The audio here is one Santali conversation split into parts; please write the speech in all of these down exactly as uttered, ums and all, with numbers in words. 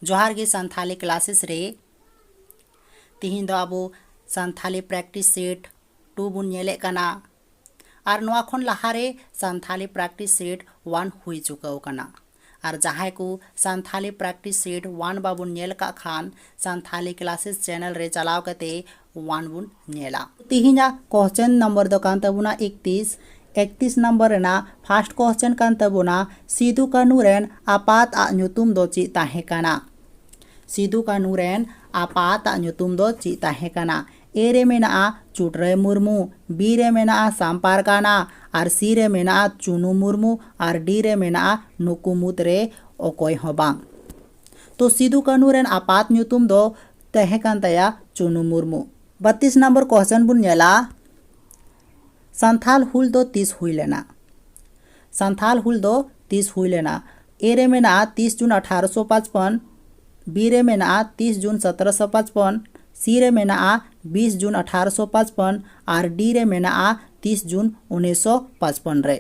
ᱡᱚᱦᱟᱨ ᱜᱮ ᱥᱟᱱᱛᱷᱟᱞᱤ ᱠᱞᱟᱥᱮᱥ ᱨᱮ᱾ ᱛᱤᱦᱤᱧ ᱫᱚ ᱟᱵᱚ ᱥᱟᱱᱛᱷᱟᱞᱤ ᱯᱨᱮᱠᱴᱤᱥ ᱥᱮᱴ ᱴᱩ ᱵᱚᱱ ᱧᱮᱞᱮᱫ ᱠᱟᱱᱟ᱾ ᱟᱨ ᱱᱚᱣᱟ ᱠᱷᱚᱱ ᱞᱟᱦᱟᱨᱮ ᱥᱟᱱᱛᱷᱟᱞᱤ ᱯᱨᱮᱠᱴᱤᱥ ᱥᱮᱴ ᱚᱣᱟᱱ ᱦᱩᱭ ᱪᱩᱠᱟᱹᱣ ᱠᱟᱱᱟ᱾ ᱟᱨ ᱡᱟᱦᱟᱸᱭ ᱠᱚ ᱥᱟᱱᱛᱷᱟᱞᱤ ᱯᱨᱮᱠᱴᱤᱥ ᱥᱮᱴ ᱚᱣᱟᱱ ᱵᱟᱵᱚᱱ ᱧᱮᱞ ᱠᱟᱜ ᱠᱷᱟᱱ, ᱥᱟᱱᱛᱷᱟᱞᱤ ᱠᱞᱟᱥᱮᱥ ᱪᱮᱱᱮᱞ ᱨᱮ ᱪᱟᱞᱟᱣ ᱠᱟᱛᱮ ᱚᱣᱟᱱ ᱵᱚᱱ ᱧᱮᱞᱟ᱾ ᱛᱤᱦᱤᱧᱟᱜ ᱠᱚᱥᱪᱮᱱ ᱱᱚᱢᱵᱚᱨ ᱫᱚ ᱠᱟᱱ ᱛᱟᱵᱚᱱᱟ ᱮᱠᱛᱤᱥ᱾ ᱮᱠᱛᱤᱥ ᱱᱚᱢᱵᱚᱨ ᱨᱮᱱᱟᱜ ᱯᱷᱟᱥᱴ ᱠᱚᱥᱪᱮᱱ ᱠᱟᱱ ᱛᱟᱵᱚᱱᱟ, ᱥᱤᱫᱩ ᱠᱟᱹᱱᱩ ᱨᱮᱱ ᱟᱯᱟᱛ ᱟᱜ ᱧᱩᱛᱩᱢ ᱫᱚ ᱪᱮᱫ ᱛᱟᱦᱮᱸ ᱠᱟᱱᱟ? ᱥᱤᱫᱩ ᱠᱟᱹᱱᱩ ᱨᱮᱱ ᱟᱯᱟᱛ ᱟᱜ ᱧᱩᱛᱩᱢ ᱫᱚ ᱪᱮᱫ ᱛᱟᱦᱮᱸ ᱠᱟᱱᱟ? ᱮ ᱨᱮ ᱢᱮᱱᱟᱜᱼᱟ ᱪᱩᱴᱨᱟᱹᱭ ᱢᱩᱨᱢᱩ, ᱵᱤ ᱨᱮ ᱢᱮᱱᱟᱜᱼᱟ ᱥᱟᱢᱯᱟᱨᱜᱟᱱᱟ, ᱟᱨ ᱥᱤ ᱨᱮ ᱢᱮᱱᱟᱜᱼᱟ ᱪᱩᱱᱩ ᱢᱩᱨᱢᱩ, ᱟᱨ ᱰᱤ ᱨᱮ ᱢᱮᱱᱟᱜᱼᱟ ᱱᱩᱠᱩ ᱢᱩᱫᱽ ᱨᱮ ᱚᱠᱚᱭ ᱦᱚᱸ ᱵᱟᱝ᱾ ᱛᱚ ᱥᱤᱫᱩ ᱠᱟᱹᱱᱩ ᱨᱮᱱ ᱟᱯᱟᱛ ᱧᱩᱛᱩᱢ ᱫᱚ ᱛᱟᱦᱮᱸ ᱠᱟᱱ ᱛᱟᱭᱟ ᱪᱩᱱᱩ ᱢᱩᱨᱢᱩ᱾ ᱵᱟᱛᱤᱥ ᱱᱚᱢᱵᱚᱨ ᱠᱚᱥᱪᱮᱱ ᱵᱚᱱ ᱧᱮᱞᱟ, ᱥᱟᱱᱛᱷᱟᱞ ᱦᱩᱞ ᱫᱚ ᱛᱤᱥ ᱦᱩᱭ ᱞᱮᱱᱟ? ᱥᱟᱱᱛᱷᱟᱞ ᱦᱩᱞ ᱫᱚ ᱛᱤᱥ ᱦᱩᱭ ᱞᱮᱱᱟ? ᱮ ᱨᱮ ᱢᱮᱱᱟᱜᱼᱟ ᱛᱤᱥ ᱡᱩᱱ ᱟᱴᱷᱟᱨᱚᱥᱚ ᱯᱟᱸᱪᱯᱚᱱ, ᱵᱤ ᱨᱮ ᱢᱮᱱᱟᱜᱼᱟ ᱛᱤᱥ ᱡᱩᱱ ᱥᱚᱛᱨᱚᱥᱚ ᱯᱟᱸᱪᱯᱚᱱ, ᱥᱤ ᱨᱮ ᱢᱮᱱᱟᱜᱼᱟ ᱵᱤᱥ ᱡᱩᱱ ᱟᱴᱷᱟᱨᱚᱥᱚ ᱯᱟᱸᱪᱯᱚᱱ, ᱟᱨ ᱰᱤ ᱨᱮ ᱢᱮᱱᱟᱜᱼᱟ ᱛᱤᱥ ᱡᱩᱱ ᱩᱱᱤᱥᱥᱚ ᱯᱟᱸᱪᱯᱚᱱ ᱨᱮ᱾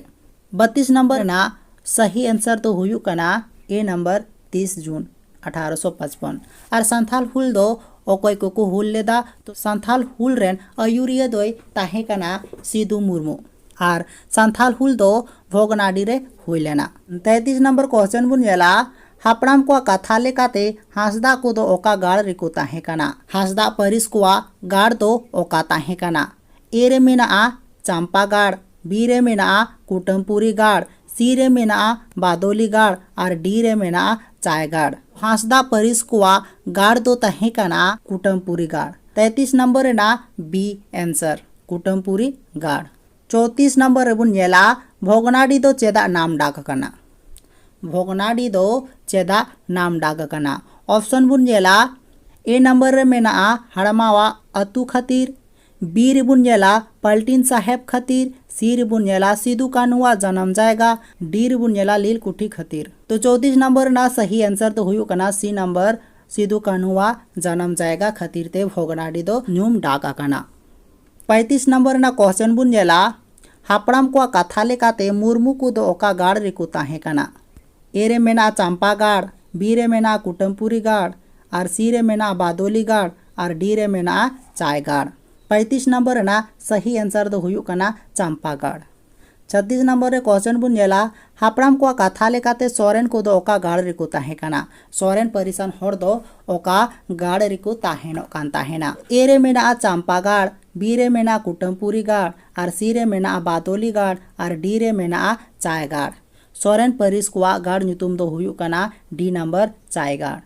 ᱵᱟᱛᱤᱥ ᱱᱚᱢᱵᱚᱨ ᱨᱮᱱᱟᱜ ᱥᱟᱦᱤ ᱟᱱᱥᱟᱨ ᱫᱚ ᱦᱩᱭᱩᱜ ᱠᱟᱱᱟ ᱮ ᱱᱚᱢᱵᱚᱨ, ᱛᱤᱥ ᱡᱩᱱ ᱟᱴᱷᱟᱨᱚᱥᱚ ᱯᱟᱸᱪᱯᱚᱱ᱾ ᱟᱨ ᱥᱟᱱᱛᱷᱟᱞ ᱦᱩᱞ ᱫᱚ ᱚᱠᱚᱭ ᱠᱚᱠᱚ ᱦᱩᱞ ᱞᱮᱫᱟ? ᱛᱚ ᱥᱟᱱᱛᱷᱟᱞ ᱦᱩᱞ ᱨᱮᱱ ᱟᱹᱭᱩᱨᱤᱭᱟᱹ ᱫᱚᱭ ᱛᱟᱦᱮᱸ ᱠᱟᱱᱟ ᱥᱤᱫᱩ ᱢᱩᱨᱢᱩ᱾ ᱟᱨ ᱥᱟᱱᱛᱷᱟᱞ ᱦᱩᱞ ᱫᱚ ᱵᱷᱚᱜᱽᱱᱟᱰᱤ ᱨᱮ ᱦᱩᱭ ᱞᱮᱱᱟ᱾ ᱛᱮᱛᱨᱤᱥ ᱱᱚᱢᱵᱚᱨ ᱠᱚᱥᱪᱮᱱ ᱵᱚᱱ ᱧᱮᱞᱟ, ᱦᱟᱯᱲᱟᱢ ᱠᱚᱣᱟᱜ ᱠᱟᱛᱷᱟ ᱞᱮᱠᱟᱛᱮ ᱦᱟᱸᱥᱫᱟ ᱠᱚᱫᱚ ᱚᱠᱟ ᱜᱟᱲ ᱨᱮᱠᱚ ᱛᱟᱦᱮᱸ ᱠᱟᱱᱟ? ᱦᱟᱸᱥᱫᱟ ᱯᱟᱹᱨᱤᱥ ᱠᱚᱣᱟᱜ ᱜᱟᱲ ᱫᱚ ᱚᱠᱟ ᱛᱟᱦᱮᱸ ᱠᱟᱱᱟ? ᱮ ᱨᱮ ᱢᱮᱱᱟᱜᱼᱟ ᱪᱟᱢᱯᱟᱜᱟᱲ, ᱵᱤ ᱨᱮ ᱢᱮᱱᱟᱜᱼᱟ ᱠᱩᱴᱟᱹᱢᱯᱩᱨᱤ ᱜᱟᱲ, ᱥᱤ ᱨᱮ ᱢᱮᱱᱟᱜᱼᱟ ᱵᱟᱫᱚᱞᱤ ᱜᱟᱲ, ᱟᱨ ᱰᱤ ᱨᱮ ᱢᱮᱱᱟᱜᱼᱟ ᱪᱟᱭᱜᱟᱲ᱾ ᱦᱟᱸᱥᱫᱟ ᱯᱟᱹᱨᱤᱥ ᱠᱚᱣᱟᱜ ᱜᱟᱲ ᱫᱚ ᱛᱟᱦᱮᱸ ᱠᱟᱱᱟ ᱠᱩᱴᱟᱹᱢᱯᱩᱨᱤ ᱜᱟᱲ᱾ ᱛᱮᱛᱨᱤᱥ ᱱᱚᱢᱵᱚᱨ ᱨᱮᱱᱟᱜ ᱵᱤ ᱟᱱᱥᱟᱨ, ᱠᱩᱴᱟᱹᱢᱯᱩᱨᱤ ᱜᱟᱲ᱾ ᱪᱳᱛᱨᱤᱥ ᱱᱚᱢᱵᱚᱨ ᱨᱮᱵᱚᱱ ᱧᱮᱞᱟ, ᱵᱷᱚᱜᱽᱱᱟᱰᱤ ᱫᱚ ᱪᱮᱫᱟᱜ ᱱᱟᱢ ᱰᱟᱠ ᱟᱠᱟᱱᱟ? ᱵᱷᱚᱜᱽᱱᱟᱰᱤ ᱫᱚ ᱪᱮᱫᱟᱜ ᱱᱟᱢ ᱰᱟᱠ ᱟᱠᱟᱱᱟ? ᱚᱯᱥᱚᱱ ᱵᱚᱱ ᱧᱮᱞᱟ, ᱮ ᱱᱚᱢᱵᱚᱨ ᱨᱮ ᱢᱮᱱᱟᱜᱼᱟ ᱦᱟᱲᱢᱟᱣᱟᱜ ᱟᱹᱛᱩ ᱠᱷᱟᱹᱛᱤᱨ, ᱵᱤ ᱨᱮᱵᱚᱱ ᱧᱮᱞᱟ ᱯᱟᱞᱴᱤᱱ ᱥᱟᱦᱮᱵᱽ ᱠᱷᱟᱹᱛᱤᱨ, ᱥᱤ ᱨᱮᱵᱚᱱ ᱧᱮᱞᱟ ᱥᱤᱫᱩ ᱠᱟᱹᱱᱩᱣᱟᱜ ᱡᱟᱱᱟᱢ ᱡᱟᱭᱜᱟ, ᱰᱤ ᱨᱮᱵᱚᱱ ᱧᱮᱞᱟ ᱞᱤᱞ ᱠᱩᱴᱷᱤ ᱠᱷᱟᱹᱛᱤᱨ᱾ ᱛᱚ ᱪᱳᱛᱨᱤᱥ ᱱᱚᱢᱵᱚᱨ ᱨᱮᱱᱟᱜ ᱥᱟᱦᱤ ᱟᱱᱥᱟᱨ ᱫᱚ ᱦᱩᱭᱩᱜ ᱠᱟᱱᱟ ᱥᱤ ᱱᱚᱢᱵᱚᱨ, ᱥᱤᱫᱩ ᱠᱟᱹᱱᱩᱣᱟᱜ ᱡᱟᱱᱟᱢ ᱡᱟᱭᱜᱟ ᱠᱷᱟᱹᱛᱤᱨ ᱛᱮ ᱵᱷᱚᱜᱽᱱᱟᱰᱤ ᱫᱚ ᱧᱩᱢ ᱰᱟᱠ ᱟᱠᱟᱱᱟ᱾ ᱯᱚᱸᱭᱛᱨᱤᱥ ᱱᱚᱢᱵᱚᱨ ᱨᱮᱱᱟᱜ ᱠᱚᱥᱪᱮᱱ ᱵᱚᱱ ᱧᱮᱞᱟ, ᱦᱟᱯᱲᱟᱢ ᱠᱚᱣᱟᱜ ᱠᱟᱛᱷᱟ ᱞᱮᱠᱟᱛᱮ ᱢᱩᱨᱢᱩ ᱠᱚᱫᱚ ᱚᱠᱟ ᱜᱟᱲ ᱨᱮᱠᱚ ᱛᱟᱦᱮᱸ ᱠᱟᱱᱟ? ᱮ ᱨᱮ ᱢᱮᱱᱟᱜᱼᱟ ᱪᱟᱢᱯᱟᱜᱟᱲ, B ᱨᱮ ᱢᱮᱱᱟᱜᱼᱟ ᱠᱩᱴᱟᱹᱢᱯᱩᱨᱤ ᱜᱟᱲ, ᱟᱨ C ᱨᱮ ᱢᱮᱱᱟᱜᱼᱟ ᱵᱟᱫᱚᱞᱤ ᱜᱟᱲ, ᱟᱨ D ᱨᱮ ᱢᱮᱱᱟᱜᱼᱟ ᱪᱟᱭᱜᱟᱲ᱾ ᱯᱚᱸᱭᱛᱨᱤᱥ ᱱᱚᱢᱵᱚᱨ ᱨᱮᱱᱟᱜ ᱥᱟᱹᱦᱤ answer ᱫᱚ ᱦᱩᱭᱩᱜ ᱠᱟᱱᱟ ᱪᱟᱢᱯᱟᱜᱟᱲ᱾ ᱪᱷᱟᱵᱵᱤᱥ ᱱᱚᱢᱵᱚᱨ ᱨᱮ question ᱵᱚᱱ ᱧᱮᱞᱟ, ᱦᱟᱯᱲᱟᱢ ᱠᱚᱣᱟᱜ ᱠᱟᱛᱷᱟ ᱞᱮᱠᱟᱛᱮ ᱥᱚᱨᱮᱱ ᱠᱚᱫᱚ ᱚᱠᱟ ᱜᱟᱲ ᱨᱮᱠᱚ ᱛᱟᱦᱮᱸ ᱠᱟᱱᱟ? ᱥᱚᱨᱮᱱ ᱯᱟᱹᱨᱤᱥᱟᱱ ᱦᱚᱲ ᱫᱚ ᱚᱠᱟ ᱜᱟᱲ ᱨᱮᱠᱚ ᱛᱟᱦᱮᱱᱚᱜ ᱠᱟᱱ ᱛᱟᱦᱮᱱᱟ? A ᱨᱮ ᱢᱮᱱᱟᱜᱼᱟ ᱪᱟᱢᱯᱟᱜᱟᱲ, B ᱨᱮ ᱢᱮᱱᱟᱜᱼᱟ ᱠᱩᱴᱟᱹᱢᱯᱩᱨᱤ ᱜᱟᱲ, ᱟᱨ C ᱨᱮ ᱢᱮᱱᱟᱜᱼᱟ ᱵᱟᱫᱚᱞᱤ ᱜᱟᱲ, ᱟᱨ D ᱨᱮ ᱢᱮᱱᱟᱜᱼᱟ ᱪᱟᱭᱜᱟᱲ᱾ ᱥᱚᱨᱮᱱ ᱯᱟᱹᱨᱤᱥ ᱠᱚᱣᱟᱜ ᱜᱟᱲ ᱧᱩᱛᱩᱢ ᱫᱚ ᱦᱩᱭᱩᱜ ᱠᱟᱱᱟ D ᱱᱟᱢᱵᱟᱨ ᱪᱟᱭᱜᱟᱲ᱾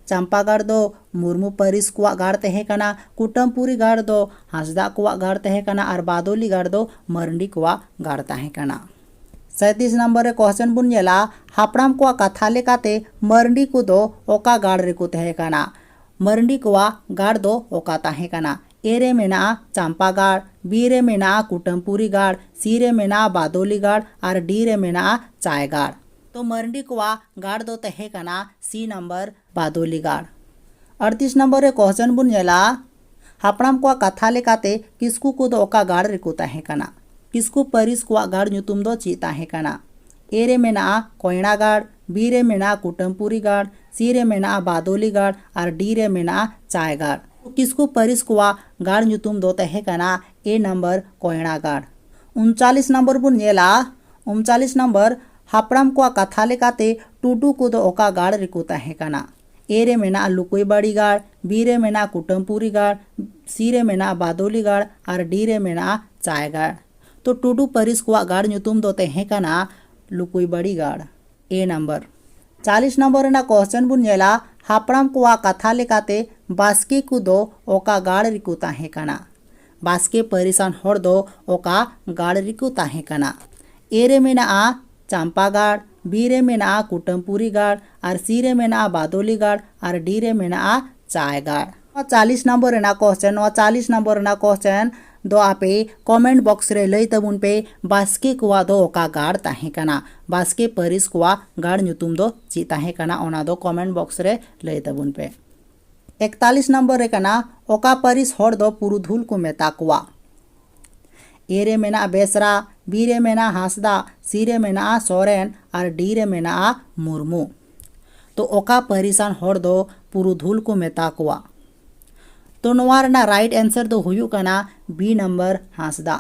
ᱪᱟᱢᱯᱟᱜᱟᱲ ᱫᱚ ᱢᱩᱨᱢᱩ ᱯᱟᱹᱨᱤᱥ ᱠᱚᱣᱟᱜ ᱜᱟᱲ ᱛᱟᱦᱮᱸ ᱠᱟᱱᱟ, ᱠᱩᱴᱟᱹᱢᱯᱩᱨᱤ ᱜᱟᱲ ᱫᱚ ᱦᱟᱸᱥᱫᱟ ᱠᱚᱣᱟᱜ ᱜᱟᱲ ᱛᱟᱦᱮᱸ ᱠᱟᱱᱟ, ᱟᱨ ᱵᱟᱫᱚᱞᱤ ᱜᱟᱲ ᱫᱚ ᱢᱟᱨᱱᱰᱤ ᱠᱚᱣᱟᱜ ᱜᱟᱲ ᱛᱟᱦᱮᱸ ᱠᱟᱱᱟ᱾ ᱥᱟᱸᱭᱛᱨᱤᱥ ᱱᱚᱢᱵᱚᱨ ᱨᱮ question ᱵᱚᱱ ᱧᱮᱞᱟ, ᱦᱟᱯᱲᱟᱢ ᱠᱚᱣᱟᱜ ᱠᱟᱛᱷᱟ ᱞᱮᱠᱟᱛᱮ ᱢᱟᱨᱱᱰᱤ ᱠᱚᱫᱚ ᱚᱠᱟ ᱜᱟᱲ ᱨᱮᱠᱚ ᱛᱟᱦᱮᱸ ᱠᱟᱱᱟ? ᱢᱟᱨᱱᱰᱤ ᱠᱚᱣᱟᱜ ᱜᱟᱲ ᱫᱚ ᱚᱠᱟ ᱛᱟᱦᱮᱸ ᱠᱟᱱᱟ? A ᱨᱮ ᱢᱮᱱᱟᱜᱼᱟ ᱪᱟᱢᱯᱟᱜᱟᱲ, B ᱨᱮ ᱢᱮᱱᱟᱜᱼᱟ ᱠᱩᱴᱟᱹᱢᱯᱩᱨᱤ ᱜᱟᱲ, C ᱨᱮ ᱢᱮᱱᱟᱜᱼᱟ ᱵᱟᱫᱚᱞᱤ ᱜᱟᱲ, ᱟᱨ D ᱨᱮ ᱢᱮᱱᱟᱜᱼᱟ ᱪᱟᱭᱜᱟᱲ᱾ ᱛᱚ ᱢᱟᱨᱱᱰᱤ ᱠᱚᱣᱟᱜ ᱜᱟᱲ ᱫᱚ ᱛᱟᱦᱮᱸ ᱠᱟᱱᱟ C ᱱᱟᱢᱵᱟᱨ ᱵᱟᱫᱚᱞᱤ ᱜᱟᱲ᱾ ᱟᱴᱛᱨᱤᱥ ᱱᱚᱢᱵᱚᱨ ᱨᱮ question ᱵᱚᱱ ᱧᱮᱞᱟ, ᱦᱟᱯᱲᱟᱢ ᱠᱚᱣᱟᱜ ᱠᱟᱛᱷᱟ ᱞᱮᱠᱟᱛᱮ ᱠᱤᱥᱠᱩ ᱠᱚᱫᱚ ᱚᱠᱟ ᱜᱟᱲ ᱨᱮᱠᱚ ᱛᱟᱦᱮᱸ ᱠᱟᱱᱟ? ᱠᱤᱥᱠᱩ ᱯᱟᱹᱨᱤᱥ ᱠᱚᱣᱟᱜ ᱜᱟᱲ ᱧᱩᱛᱩᱢ ᱫᱚ ᱪᱮᱫ ᱛᱟᱦᱮᱸ ᱠᱟᱱᱟ? A ᱨᱮ ᱢᱮᱱᱟᱜᱼᱟ ᱠᱚᱭᱲᱟ ᱜᱟᱲ, B ᱨᱮ ᱢᱮᱱᱟᱜᱼᱟ ᱠᱩᱴᱟᱹᱢᱯᱩᱨᱤ ᱜᱟᱲ, C ᱨᱮ ᱢᱮᱱᱟᱜᱼᱟ ᱵᱟᱫᱚᱞᱤ ᱜᱟᱲ, ᱟᱨ D ᱨᱮ ᱢᱮᱱᱟᱜᱼᱟ ᱪᱟᱭ ᱜᱟᱲ᱾ ᱠᱤᱥᱠᱩ ᱯᱟᱹᱨᱤᱥ ᱠᱚᱣᱟᱜ ᱜᱟᱲ ᱧᱩᱛᱩᱢ ᱫᱚ ᱛᱟᱦᱮᱸ ᱠᱟᱱᱟ A ᱱᱟᱢᱵᱟᱨ ᱠᱚᱭᱲᱟ ᱜᱟᱲ᱾ ᱩᱱᱪᱟᱞᱤᱥ ᱱᱚᱢᱵᱚᱨ ᱵᱚᱱ ᱧᱮᱞᱟ, ᱩᱱᱪᱟᱞᱤᱥ ᱱᱚᱢᱵᱚᱨ, ᱦᱟᱯᱲᱟᱢ ᱠᱚᱣᱟᱜ ᱠᱟᱛᱷᱟ ᱞᱮᱠᱟᱛᱮ ᱴᱩᱰᱩ ᱠᱚᱫᱚ ᱚᱠᱟ ᱜᱟᱲ ᱨᱮᱠᱚ ᱛᱟᱦᱮᱸ ᱠᱟᱱᱟ? A ᱨᱮ ᱢᱮᱱᱟᱜᱼᱟ ᱞᱩᱠᱩᱭᱵᱟᱲᱤ ᱜᱟᱲ, B ᱨᱮ ᱢᱮᱱᱟᱜᱼᱟ ᱠᱩᱴᱟᱹᱢᱯᱩᱨᱤ ᱜᱟᱲ, C ᱨᱮ ᱢᱮᱱᱟᱜᱼᱟ ᱵᱟᱫᱚᱞᱤ ᱜᱟᱲ, ᱟᱨ D ᱨᱮ ᱢᱮᱱᱟᱜᱼᱟ ᱪᱟᱭ ᱜᱟᱲ᱾ ᱛᱚ ᱴᱩᱰᱩ ᱯᱟᱹᱨᱤᱥ ᱠᱚᱣᱟᱜ ᱜᱟᱲ ᱧᱩᱛᱩᱢ ᱫᱚ ᱛᱟᱦᱮᱸ ᱠᱟᱱᱟ ᱞᱩᱠᱩᱭᱵᱟᱲᱤ ᱜᱟᱲ᱾ A number. ᱪᱟᱞᱤᱥ ᱱᱚᱢᱵᱚᱨ ᱨᱮᱱᱟᱜ question ᱵᱚᱱ ᱧᱮᱞᱟ, ᱦᱟᱯᱲᱟᱢ ᱠᱚᱣᱟᱜ ᱠᱟᱛᱷᱟ ᱞᱮᱠᱟᱛᱮ ᱵᱟᱥᱠᱮ ᱠᱚᱫᱚ ᱚᱠᱟ ᱜᱟᱲ ᱨᱮᱠᱚ ᱛᱟᱦᱮᱸ ᱠᱟᱱᱟ? ᱵᱟᱥᱠᱮ ᱯᱟᱹᱨᱤᱥᱟᱱ ᱦᱚᱲ ᱫᱚ ᱚᱠᱟ ᱜᱟᱲ ᱨᱮᱠᱚ ᱛᱟᱦᱮᱸ ᱠᱟᱱᱟ? A ᱨᱮ ᱢᱮᱱᱟᱜᱼᱟ ᱪᱟᱢᱯᱟᱜᱟᱲ, B ᱨᱮ ᱢᱮᱱᱟᱜᱼᱟ ᱠᱩᱴᱟᱹᱢᱯᱩᱨᱤ ᱜᱟᱲ, ᱟᱨ C ᱨᱮ ᱢᱮᱱᱟᱜᱼᱟ ᱵᱟᱫᱚᱞᱤ ᱜᱟᱲ, ᱟᱨ D ᱨᱮ ᱢᱮᱱᱟᱜᱼᱟ ᱪᱟᱭ ᱜᱟᱲ᱾ ᱱᱚᱣᱟ ᱪᱟᱞᱤᱥ ᱱᱚᱢᱵᱚᱨ ᱨᱮᱱᱟᱜ question, ᱱᱚᱣᱟ ᱪᱟᱞᱤᱥ ᱱᱚᱢᱵᱚᱨ ᱨᱮᱱᱟᱜ question ᱫᱚ ᱟᱯᱮ comment box ᱨᱮ ᱞᱟᱹᱭ ᱛᱟᱵᱚᱱ ᱯᱮ, ᱵᱟᱥᱠᱮ ᱠᱚᱣᱟᱜ ᱫᱚ ᱚᱠᱟ ᱜᱟᱲ ᱛᱟᱦᱮᱸ ᱠᱟᱱᱟ? ᱵᱟᱥᱠᱮ ᱯᱟᱹᱨᱤᱥ ᱠᱚᱣᱟᱜ ᱜᱟᱲ ᱧᱩᱛᱩᱢ ᱫᱚ ᱪᱮᱫ ᱛᱟᱦᱮᱸ ᱠᱟᱱᱟ? ᱚᱱᱟ ᱫᱚ comment box ᱨᱮ ᱞᱟᱹᱭ ᱛᱟᱵᱚᱱ ᱯᱮ᱾ ᱮᱠᱛᱟᱞᱤᱥ ᱱᱚᱢᱵᱚᱨ ᱨᱮ ᱠᱟᱱᱟ, ᱚᱠᱟ ᱯᱟᱹᱨᱤᱥ ᱦᱚᱲ ᱫᱚ ᱯᱩᱨᱩᱫᱷᱩᱞ ᱠᱚ ᱢᱮᱛᱟ ᱠᱚᱣᱟ? A ᱨᱮ ᱢᱮᱱᱟᱜᱼᱟ ᱵᱮᱥᱨᱟ, B ᱨᱮ ᱢᱮᱱᱟᱜᱼᱟ ᱦᱟᱸᱥᱫᱟ, C ᱨᱮ ᱢᱮᱱᱟᱜᱼᱟ ᱥᱚᱨᱮᱱ, ᱟᱨ D ᱨᱮ ᱢᱮᱱᱟᱜᱼᱟ ᱢᱩᱨᱢᱩ᱾ ᱛᱚ ᱚᱠᱟ ᱯᱟᱹᱨᱤᱥᱟᱱ ᱦᱚᱲ ᱫᱚ ᱯᱩᱨᱩᱫᱷᱩᱞ ᱠᱚ ᱢᱮᱛᱟ ᱠᱚᱣᱟ? ᱛᱚ ᱱᱚᱣᱟ ᱨᱮᱱᱟᱜ ᱨᱟᱭᱤᱴ ᱮᱱᱥᱟᱨ ᱫᱚ ᱦᱩᱭᱩᱜ ᱠᱟᱱᱟ ᱵᱤ ᱱᱟᱢᱵᱟᱨ, ᱦᱟᱸᱥᱫᱟ᱾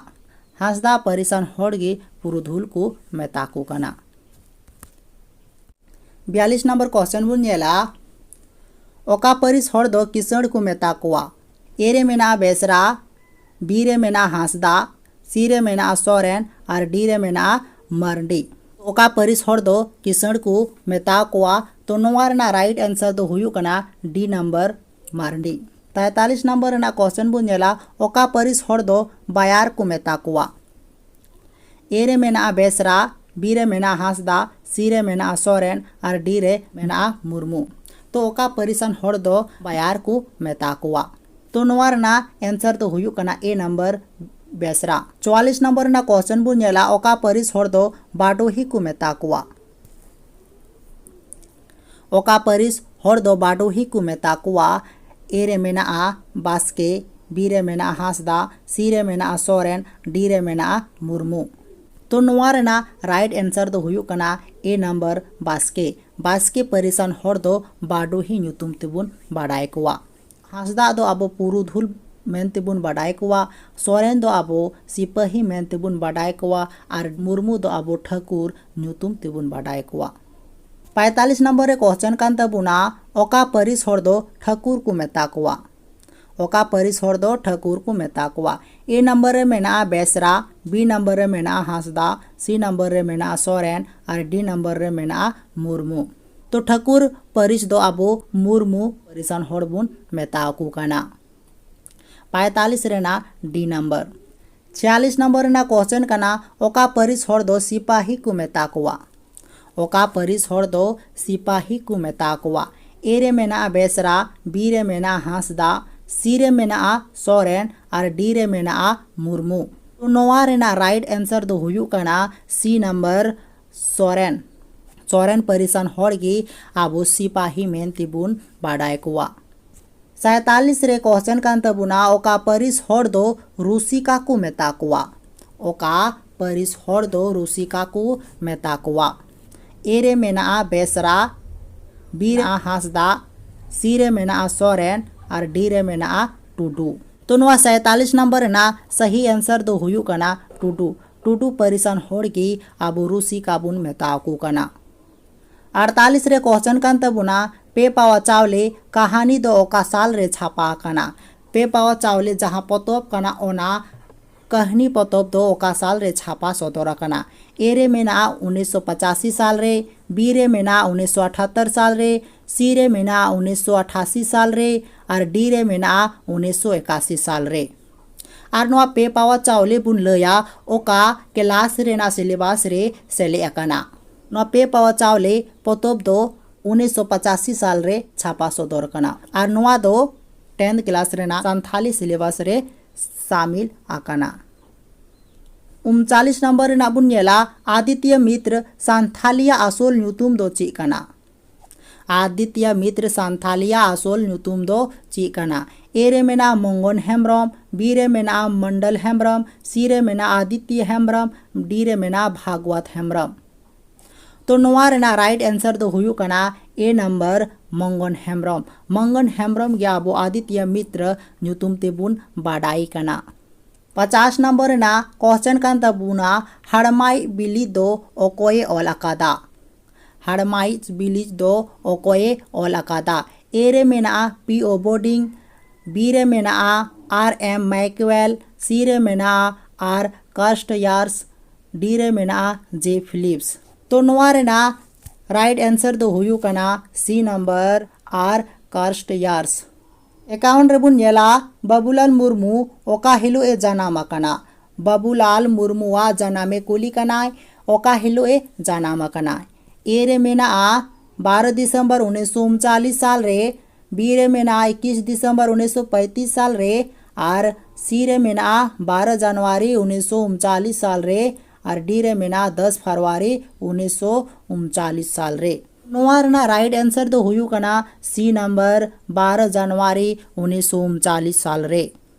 ᱦᱟᱸᱥᱫᱟ ᱯᱟᱹᱨᱤᱥᱟᱱ ᱦᱚᱲ ᱜᱮ ᱯᱩᱨᱩᱫᱷᱩᱞ ᱠᱚ ᱢᱮᱛᱟ ᱠᱚ ᱠᱟᱱᱟ᱾ ᱵᱤᱭᱟᱞᱤᱥ ᱱᱟᱢᱵᱟᱨ ᱠᱚᱥᱪᱮᱱ ᱵᱚᱱ ᱧᱮᱞᱟ, ᱚᱠᱟ ᱯᱟᱹᱨᱤᱥ ᱦᱚᱲ ᱫᱚ ᱠᱤᱥᱟᱹᱬ ᱠᱚ ᱢᱮᱛᱟ ᱠᱚᱣᱟ? ᱮ ᱨᱮ ᱢᱮᱱᱟᱜᱼᱟ ᱵᱮᱥᱨᱟ, ᱵᱤ ᱨᱮ ᱢᱮᱱᱟᱜᱼᱟ ᱦᱟᱸᱥᱫᱟ, ᱥᱤ ᱨᱮ ᱢᱮᱱᱟᱜᱼᱟ ᱥᱚᱨᱮᱱ ᱟᱨ ᱰᱤ ᱨᱮ ᱢᱮᱱᱟᱜᱼᱟ ᱢᱟᱨᱰᱤ᱾ ᱚᱠᱟ ᱯᱟᱹᱨᱤᱥ ᱦᱚᱲ ᱫᱚ ᱠᱤᱥᱟᱹᱬ ᱠᱚ ᱢᱮᱛᱟ ᱠᱚᱣᱟ? ᱛᱚ ᱱᱚᱣᱟ ᱨᱮᱱᱟᱜ ᱨᱟᱭᱤᱴ ᱮᱱᱥᱟᱨ ᱫᱚ ᱦᱩᱭᱩᱜ ᱠᱟᱱᱟ ᱰᱤ ᱱᱟᱢᱵᱟᱨ, ᱢᱟᱨᱰᱤ᱾ ᱛᱟᱭᱛᱟᱞᱤᱥ ᱱᱟᱢᱵᱟᱨ ᱨᱮᱱᱟᱜ ᱠᱚᱥᱪᱮᱱ ᱵᱚᱱ ᱧᱮᱞᱟ, ᱚᱠᱟ ᱯᱟᱹᱨᱤᱥ ᱦᱚᱲ ᱫᱚ ᱵᱟᱭᱟᱨ ᱠᱚ ᱢᱮᱛᱟ ᱠᱚᱣᱟ? ᱮ ᱨᱮ ᱢᱮᱱᱟᱜᱼᱟ ᱵᱮᱥᱨᱟ, ᱵᱤ ᱨᱮ ᱢᱮᱱᱟᱜᱼᱟ ᱦᱟᱸᱥᱫᱟ, ᱥᱤ ᱨᱮ ᱢᱮᱱᱟᱜᱼᱟ ᱥᱚᱨᱮᱱ ᱟᱨ ᱰᱤ ᱨᱮ ᱢᱮᱱᱟᱜᱼᱟ ᱢᱩᱨᱢᱩ᱾ ᱛᱚ ᱚᱠᱟ ᱯᱟᱹᱨᱤᱥᱟᱱ ᱦᱚᱲ ᱫᱚ ᱵᱟᱭᱟᱨ ᱠᱚ ᱢᱮᱛᱟ ᱠᱚᱣᱟ? ᱛᱚ ᱱᱚᱣᱟ ᱨᱮᱱᱟᱜ ᱮᱱᱥᱟᱨ ᱫᱚ ᱦᱩᱭᱩᱜ ᱠᱟᱱᱟ ᱮ ᱱᱟᱢᱵᱟᱨ, ᱵᱮᱥᱨᱟ᱾ ᱪᱩᱣᱟᱞᱤᱥ ᱱᱟᱢᱵᱟᱨ ᱨᱮᱱᱟᱜ ᱠᱚᱥᱪᱮᱱ ᱵᱚᱱ ᱧᱮᱞᱟ, ᱚᱠᱟ ᱯᱟᱹᱨᱤᱥ ᱦᱚᱲ ᱫᱚ ᱵᱟᱰᱳᱦᱤ ᱠᱚ ᱢᱮᱛᱟ ᱠᱚᱣᱟ? ᱚᱠᱟ ᱯᱟᱹᱨᱤᱥ ᱦᱚᱲ ᱫᱚ ᱵᱟᱰᱳᱦᱤ ᱠᱚ ᱢᱮᱛᱟ ᱠᱚᱣᱟ? ᱮ ᱨᱮ ᱢᱮᱱᱟᱜᱼᱟ ᱵᱟᱥᱠᱮ, ᱵᱤ ᱨᱮ ᱢᱮᱱᱟᱜᱼᱟ ᱦᱟᱸᱥᱫᱟ, ᱥᱤ ᱨᱮ ᱢᱮᱱᱟᱜᱼᱟ ᱥᱚᱨᱮᱱ, ᱰᱤ ᱨᱮ ᱢᱮᱱᱟᱜᱼᱟ ᱢᱩᱨᱢᱩ᱾ ᱛᱚ ᱱᱚᱣᱟ ᱨᱮᱱᱟᱜ ᱨᱟᱭᱤᱴ ᱮᱱᱥᱟᱨ ᱫᱚ ᱦᱩᱭᱩᱜ ᱠᱟᱱᱟ ᱮ ᱱᱟᱢᱵᱟᱨ, ᱵᱟᱥᱠᱮ᱾ ᱵᱟᱥᱠᱮ ᱯᱟᱹᱨᱤᱥᱟᱱ ᱦᱚᱲ ᱫᱚ ᱵᱟᱰᱳᱦᱤ ᱧᱩᱛᱩᱢ ᱛᱮᱵᱚᱱ ᱵᱟᱰᱟᱭ ᱠᱚᱣᱟ᱾ ᱦᱟᱸᱥᱫᱟ ᱫᱚ ᱟᱵᱚ ᱯᱩᱨᱩᱫᱷᱩᱞ ᱢᱮᱱ ᱛᱮᱵᱚᱱ ᱵᱟᱰᱟᱭ ᱠᱚᱣᱟ, ᱥᱚᱨᱮᱱ ᱫᱚ ᱟᱵᱚ ᱥᱤᱯᱟᱹᱦᱤ ᱢᱮᱱ ᱛᱮᱵᱚᱱ ᱵᱟᱰᱟᱭ ᱠᱚᱣᱟ ᱟᱨ ᱢᱩᱨᱢᱩ ᱫᱚ ᱟᱵᱚ ᱴᱷᱟᱹᱠᱩᱨ ᱧᱩᱛᱩᱢ ᱛᱮᱵᱚᱱ ᱵᱟᱰᱟᱭ ᱠᱚᱣᱟ᱾ ᱯᱟᱸᱭᱛᱟᱞᱤᱥ ᱱᱟᱢᱵᱟᱨ ᱨᱮ ᱠᱚᱥᱪᱮᱱ ᱠᱟᱱ ᱛᱟᱵᱚᱱᱟ, ᱚᱠᱟ ᱯᱟᱹᱨᱤᱥ ᱦᱚᱲ ᱫᱚ ᱴᱷᱟᱹᱠᱩᱨ ᱠᱚ ᱢᱮᱛᱟ ᱠᱚᱣᱟ? ᱚᱠᱟ ᱯᱟᱹᱨᱤᱥ ᱦᱚᱲ ᱫᱚ ᱴᱷᱟᱹᱠᱩᱨ ᱠᱚ ᱢᱮᱛᱟ ᱠᱚᱣᱟ? ᱮ ᱱᱟᱢᱵᱟᱨ ᱨᱮ ᱢᱮᱱᱟᱜᱼᱟ ᱵᱮᱥᱨᱟ, ᱵᱤ ᱱᱟᱢᱵᱟᱨ ᱨᱮ ᱢᱮᱱᱟᱜᱼᱟ ᱦᱟᱸᱥᱫᱟ, ᱥᱤ ᱱᱟᱢᱵᱟᱨ ᱨᱮ ᱢᱮᱱᱟᱜᱼᱟ ᱥᱚᱨᱮᱱ ᱟᱨ ᱰᱤ ᱱᱟᱢᱵᱟᱨ ᱨᱮ ᱢᱮᱱᱟᱜᱼᱟ ᱢᱩᱨᱢᱩ᱾ ᱛᱚ ᱴᱷᱟᱹᱠᱩᱨ ᱯᱟᱹᱨᱤᱥ ᱫᱚ ᱟᱵᱚ ᱢᱩᱨᱢᱩ ᱯᱟᱹᱨᱤᱥᱟᱱ ᱦᱚᱲ ᱵᱚᱱ ᱢᱮᱛᱟ ᱠᱚ ᱠᱟᱱᱟ᱾ ᱯᱟᱸᱭᱛᱟᱞᱤᱥ ᱨᱮᱱᱟᱜ ᱰᱤ ᱱᱟᱢᱵᱟᱨ᱾ ᱪᱷᱤᱭᱟᱞᱤᱥ ᱱᱟᱢᱵᱟᱨ ᱨᱮᱱᱟᱜ ᱠᱚᱥᱪᱮᱱ ᱠᱟᱱᱟ, ᱚᱠᱟ ᱯᱟᱹᱨᱤᱥ ᱦᱚᱲ ᱫᱚ ᱥᱤᱯᱟᱦᱤ ᱠᱚ ᱢᱮᱛᱟ ᱠᱚᱣᱟ? ᱚᱠᱟ ᱯᱟᱹᱨᱤᱥ ᱦᱚᱲ ᱫᱚ ᱥᱤᱯᱟᱦᱤ ᱠᱚ ᱢᱮᱛᱟ ᱠᱚᱣᱟ? ᱮ ᱨᱮ ᱢᱮᱱᱟᱜᱼᱟ ᱵᱮᱥᱨᱟ, ᱵᱤ ᱨᱮ ᱢᱮᱱᱟᱜᱼᱟ ᱦᱟᱸᱥᱫᱟ, ᱥᱤ ᱨᱮ ᱢᱮᱱᱟᱜᱼᱟ ᱥᱚᱨᱮᱱ ᱟᱨ ᱰᱤ ᱨᱮ ᱢᱮᱱᱟᱜᱼᱟ ᱢᱩᱨᱢᱩ᱾ ᱛᱚ ᱱᱚᱣᱟ ᱨᱮᱱᱟᱜ ᱨᱟᱭᱤᱴ ᱮᱱᱥᱟᱨ ᱫᱚ ᱦᱩᱭᱩᱜ ᱠᱟᱱᱟ ᱥᱤ ᱱᱟᱢᱵᱟᱨ, ᱥᱚᱨᱮᱱ᱾ ᱥᱚᱨᱮᱱ ᱯᱟᱹᱨᱤᱥᱟᱱ ᱦᱚᱲ ᱜᱮ ᱟᱵᱚ ᱥᱤᱯᱟᱦᱤ ᱢᱮᱱ ᱛᱮᱵᱚᱱ ᱵᱟᱰᱟᱭ ᱠᱚᱣᱟ᱾ ᱥᱟᱭᱛᱟᱞᱤᱥ ᱨᱮ ᱠᱚᱥᱪᱮᱱ ᱠᱟᱱ ᱛᱟᱵᱚᱱᱟ, ᱚᱠᱟ ᱯᱟᱹᱨᱤᱥ ᱦᱚᱲ ᱫᱚ ᱨᱩᱥᱤᱠᱟ ᱠᱚ ᱢᱮᱛᱟ ᱠᱚᱣᱟ? ᱚᱠᱟ ᱯᱟᱹᱨᱤᱥ ᱦᱚᱲ ᱫᱚ ᱨᱩᱥᱤᱠᱟ ᱠᱚ ᱢᱮᱛᱟ ᱠᱚᱣᱟ? ᱮ ᱨᱮ ᱢᱮᱱᱟᱜᱼᱟ ᱵᱮᱥᱨᱟ, B ᱨᱮ ᱢᱮᱱᱟᱜᱼᱟ ᱦᱟᱸᱥᱫᱟ, C ᱨᱮ ᱢᱮᱱᱟᱜᱼᱟ ᱥᱚᱨᱮᱱ ᱟᱨ D ᱨᱮ ᱢᱮᱱᱟᱜᱼᱟ ᱴᱩᱰᱩ᱾ ᱛᱚ ᱱᱚᱣᱟ ᱥᱟᱭᱛᱟᱞᱤᱥ ᱱᱚᱢᱵᱚᱨ ᱨᱮᱱᱟᱜ ᱥᱟᱹᱦᱤ answer ᱫᱚ ᱦᱩᱭᱩᱜ ᱠᱟᱱᱟ ᱴᱩᱰᱩ᱾ ᱴᱩᱰᱩ ᱯᱟᱹᱨᱤᱥᱟᱱ ᱦᱚᱲ ᱜᱮ ᱟᱵᱚ ᱨᱩᱥᱤᱠᱟ ᱵᱚᱱ ᱢᱮᱛᱟ ᱠᱚ ᱠᱟᱱᱟ᱾ ᱟᱴᱛᱟᱞᱤᱥ ᱨᱮ question ᱠᱟᱱ ᱛᱟᱵᱚᱱᱟ, ᱯᱮ ᱯᱟᱣᱟ ᱪᱟᱣᱞᱮ ᱠᱟᱹᱦᱱᱤ ᱫᱚ ᱚᱠᱟ ᱥᱟᱞ ᱨᱮ ᱪᱷᱟᱯᱟ ᱟᱠᱟᱱᱟ? ᱯᱮ ᱯᱟᱣᱟ ᱪᱟᱣᱞᱮ ᱡᱟᱦᱟᱸ ᱯᱚᱛᱚᱵ ᱠᱟᱱᱟ, ᱚᱱᱟ ᱠᱟᱹᱦᱱᱤ ᱯᱚᱛᱚᱵ ᱫᱚ ᱚᱠᱟ ᱥᱟᱞ ᱨᱮ ᱪᱷᱟᱯᱟ ᱥᱚᱫᱚᱨ ᱟᱠᱟᱱᱟ? A ᱨᱮ ᱢᱮᱱᱟᱜᱼᱟ ᱩᱱᱤᱥᱥᱚ ᱯᱚᱸᱪᱟᱥᱤ ᱥᱟᱞ ᱨᱮ, B ᱨᱮ ᱢᱮᱱᱟᱜᱼᱟ ᱩᱱᱤᱥᱥᱚ ᱟᱴᱷᱟᱛᱛᱚᱨ ᱥᱟᱞ ᱨᱮ, C ᱨᱮ ᱢᱮᱱᱟᱜᱼᱟ ᱩᱱᱤᱥᱥᱚ ᱟᱴᱷᱟᱥᱤ ᱥᱟᱞ ᱨᱮ ᱟᱨ D ᱨᱮ ᱢᱮᱱᱟᱜᱼᱟ ᱩᱱᱤᱥᱥᱚ ᱮᱠᱟᱥᱤ ᱥᱟᱞ ᱨᱮ᱾ ᱟᱨ ᱱᱚᱣᱟ ᱯᱮ ᱯᱟᱣᱟ ᱪᱟᱣᱞᱮ ᱵᱚᱱ ᱞᱟᱹᱭᱟ ᱚᱠᱟ class ᱨᱮᱱᱟᱜ syllabus ᱨᱮ ᱥᱮᱞᱮᱫ ᱟᱠᱟᱱᱟ? ᱱᱚᱣᱟ ᱯᱮ ᱯᱟᱣᱟ ᱪᱟᱣᱞᱮ ᱯᱚᱛᱚᱵ ᱫᱚ ᱩᱱᱤᱥᱥᱚ ᱯᱚᱸᱪᱟᱥᱤ ᱥᱟᱞ ᱨᱮ ᱪᱷᱟᱯᱟ ᱥᱚᱫᱚᱨ ᱟᱠᱟᱱᱟ ᱟᱨ ᱱᱚᱣᱟ ᱫᱚ tenth class ᱨᱮᱱᱟᱜ ᱥᱟᱱᱛᱷᱟᱞᱤ syllabus ᱨᱮ ᱥᱟᱢᱤᱞ ᱟᱠᱟᱱᱟ᱾ ᱩᱱᱪᱟᱞᱤᱥ ᱱᱚᱢᱵᱚᱨ ᱨᱮᱱᱟᱜ ᱵᱚᱱ ᱧᱮᱞᱟ, ᱟᱫᱤᱛᱭᱚ ᱢᱤᱛᱨ ᱥᱟᱱᱛᱷᱟᱞᱤᱭᱟᱜ ᱟᱥᱚᱞ ᱧᱩᱛᱩᱢ ᱫᱚ ᱪᱮᱫ ᱠᱟᱱᱟ? ᱟᱫᱤᱛᱭᱚ ᱢᱤᱛᱨ ᱥᱟᱱᱛᱷᱟᱞᱤᱭᱟᱜ ᱟᱥᱚᱞ ᱧᱩᱛᱩᱢ ᱫᱚ ᱪᱮᱫ ᱠᱟᱱᱟ? A ᱨᱮ ᱢᱮᱱᱟᱜᱼᱟ ᱢᱚᱝᱜᱚᱱ ᱦᱮᱢᱵᱨᱚᱢ, B ᱨᱮ ᱢᱮᱱᱟᱜᱼᱟ ᱢᱚᱱᱰᱚᱞ ᱦᱮᱢᱵᱨᱚᱢ, C ᱨᱮ ᱢᱮᱱᱟᱜᱼᱟ ᱟᱫᱤᱛᱭᱚ ᱦᱮᱢᱵᱨᱚᱢ, D ᱨᱮ ᱢᱮᱱᱟᱜᱼᱟ ᱵᱷᱟᱜᱽᱣᱟᱛ ᱦᱮᱢᱵᱨᱚᱢ᱾ ᱛᱚ ᱱᱚᱣᱟ ᱨᱮᱱᱟᱜ right answer ᱫᱚ ᱦᱩᱭᱩᱜ ᱠᱟᱱᱟ A ᱱᱟᱢᱵᱟᱨ, ᱢᱚᱝᱜᱚᱱ ᱦᱮᱢᱵᱨᱚᱢ᱾ ᱢᱚᱝᱜᱚᱱ ᱦᱮᱢᱵᱨᱚᱢ ᱜᱮ ᱟᱵᱚ ᱟᱫᱤᱛᱭᱚ ᱢᱤᱛᱨ ᱧᱩᱛᱩᱢ ᱛᱮᱵᱚᱱ ᱵᱟᱰᱟᱭ ᱠᱟᱱᱟ᱾ ᱯᱚᱪᱟᱥ ᱱᱚᱢᱵᱚᱨ ᱨᱮᱱᱟᱜ question ᱠᱟᱱ ᱛᱟᱵᱚᱱᱟ, ᱦᱟᱲᱢᱟᱭᱤᱡ ᱵᱤᱞᱤᱡ ᱫᱚ ᱚᱠᱚᱭᱮ ᱚᱞ ᱟᱠᱟᱫᱟ? ᱦᱟᱲᱢᱟᱭᱤᱡ ᱵᱤᱞᱤᱡ ᱫᱚ ᱚᱠᱚᱭᱮ ᱚᱞ ᱟᱠᱟᱫᱟ? A ᱨᱮ ᱢᱮᱱᱟᱜᱼᱟ P O Bording, B ᱨᱮ ᱢᱮᱱᱟᱜᱼᱟ R M Maxwell, C ᱨᱮ ᱢᱮᱱᱟᱜᱼᱟ R Carstairs, D ᱨᱮ ᱢᱮᱱᱟᱜᱼᱟ J Phillips᱾ ᱛᱚ ᱱᱚᱣᱟ ᱨᱮᱱᱟᱜ right answer ᱫᱚ ᱦᱩᱭᱩᱜ ᱠᱟᱱᱟ C number, R Carstairs᱾ Account ᱨᱮᱵᱚᱱ ᱧᱮᱞᱟ, ᱵᱟᱵᱩᱞᱟᱞ ᱢᱩᱨᱢᱩ ᱚᱠᱟ ᱦᱤᱞᱳᱜ ᱮ ᱡᱟᱱᱟᱢ ᱟᱠᱟᱱᱟ? ᱵᱟᱵᱩᱞᱟᱞ ᱢᱩᱨᱢᱩᱣᱟᱜ ᱡᱟᱱᱟᱢᱮ ᱠᱩᱞᱤ ᱠᱟᱱᱟᱭ, ᱚᱠᱟ ᱦᱤᱞᱳᱜ ᱮ ᱡᱟᱱᱟᱢ ᱟᱠᱟᱱᱟ? A ᱨᱮ ᱢᱮᱱᱟᱜᱼᱟ ᱵᱟᱨᱚ ᱰᱤᱥᱮᱢᱵᱚᱨ ᱩᱱᱤᱥᱥᱚ ᱩᱱᱪᱟᱞᱤᱥ ᱥᱟᱞ ᱨᱮ, B ᱨᱮ ᱢᱮᱱᱟᱜᱼᱟ ᱮᱠᱩᱥ ᱰᱤᱥᱮᱢᱵᱚᱨ ᱩᱱᱤᱥᱥᱚ ᱯᱚᱸᱭᱛᱨᱤᱥ ᱥᱟᱞ ᱨᱮ, ᱟᱨ C ᱨᱮ ᱢᱮᱱᱟᱜᱼᱟ ᱵᱟᱨᱚ ᱡᱟᱱᱩᱣᱟᱨᱤ ᱩᱱᱤᱥᱥᱚ ᱩᱱᱪᱟᱞᱤᱥ ᱥᱟᱞ ᱨᱮ, ᱟᱨ D ᱨᱮ ᱢᱮᱱᱟᱜᱼᱟ ᱫᱚᱥ ᱯᱷᱮᱵᱽᱨᱩᱣᱟᱨᱤ ᱩᱱᱤᱥᱥᱚ ᱩᱱᱪᱟᱞᱤᱥ ᱥᱟᱞ ᱨᱮ᱾ ᱱᱚᱣᱟ ᱨᱮᱱᱟᱜ right answer ᱫᱚ ᱦᱩᱭᱩᱜ ᱠᱟᱱᱟ C ᱱᱟᱢᱵᱟᱨ, ᱵᱟᱨᱚ ᱡᱟᱱᱩᱣᱟᱨᱤ ᱩᱱᱤᱥᱥᱚ ᱩᱱᱪᱟᱞᱤᱥ ᱥᱟᱞ ᱨᱮ᱾